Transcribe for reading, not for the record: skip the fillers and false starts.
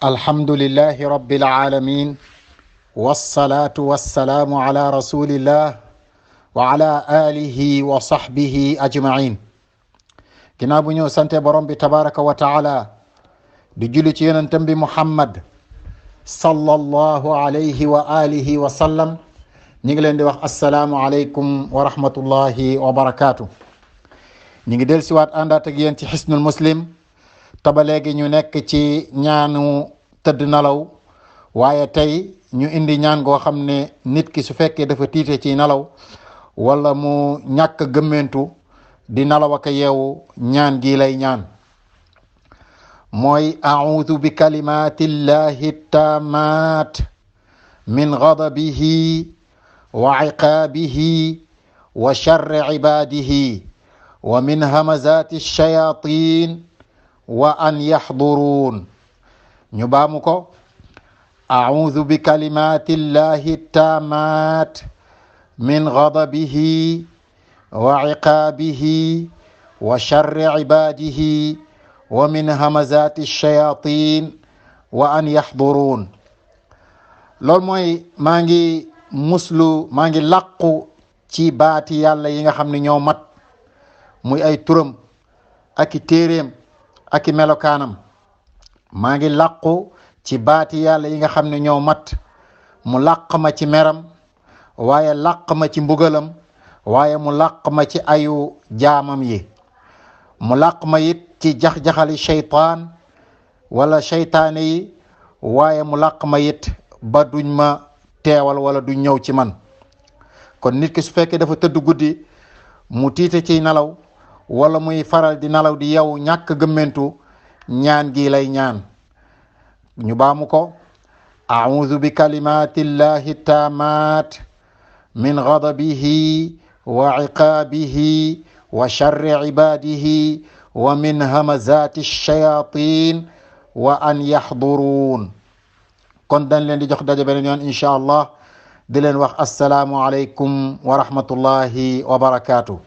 alhamdulillahi rabbil alamin wassalatu wassalamu ala rasulillah wa ala alihi wa sahbihi ajmain. ginnaaw bu ñëw sante borom bi tabaraka wa taala di julli ci yonentam bi muhammad sallallahu alayhi wa alihi wa sallam. ñi ngi leen di wax assalaamu aleykum wa rahmatullahi wa barakaatu. ñi ngi del siwaat àndaat ak yéen ci xisnul muslim taba léegi ñu nekk ci ñaanu tëdd nalaw, waaye tey ñu indi ñaan goo xam ne nit ki su fekkee dafa tiite ci nalaw wala mu ñàkk gëmmentu di nalaw ak yeewu, ñaan gi lay ñaan mooy a'udhu bi kalimatillahi taamaat min ghadabihi wa iqaabihi wa sharri ibaadihi wa min hamazati shayatin wa an yaxduruun. ñu baamu ko a'udhu bi kalimatillahi taamaat min ghadabihi wa iqaabihi wa sharri ibaadihi wa min hamazati shayatin wa an yaxduruun. loolu mooy maa ngi làqu ci baati yàlla yi nga xam ne ñoo mat, muy ay turam ak i téeréem ak i melokaanam. maa ngi làqu ci baati yàlla yi nga xam ne ñoo mat, mu làq ma ci meram, waaye làq ma ci mbugalam, waaye mu làq ma ci ayu jaamam yi, mu làq ma it ci jax-jaxali shaytaan wala shaytaane yi, waaye mu làq ma it ba duñ ma teewal wala duñ ñëw ci man. kon nit ki su fekkee dafa tëdd guddi mu tiite ci nalaw wala muy faral di nalaw di yow ñàkk gëmmentu, ñaan gi lay ñaan. ñu baamu ko a'udhu bi kalimatillahi taamaat min ghadabihi wa iqaabihi wa sharri ibaadihi wa min hamazati shayatin wa an yaxduruun. kon dañ leen di jox daje beneen yoon incha allah, di leen wax assalaamu aleykum wa rahmatullahi wa barakaatu.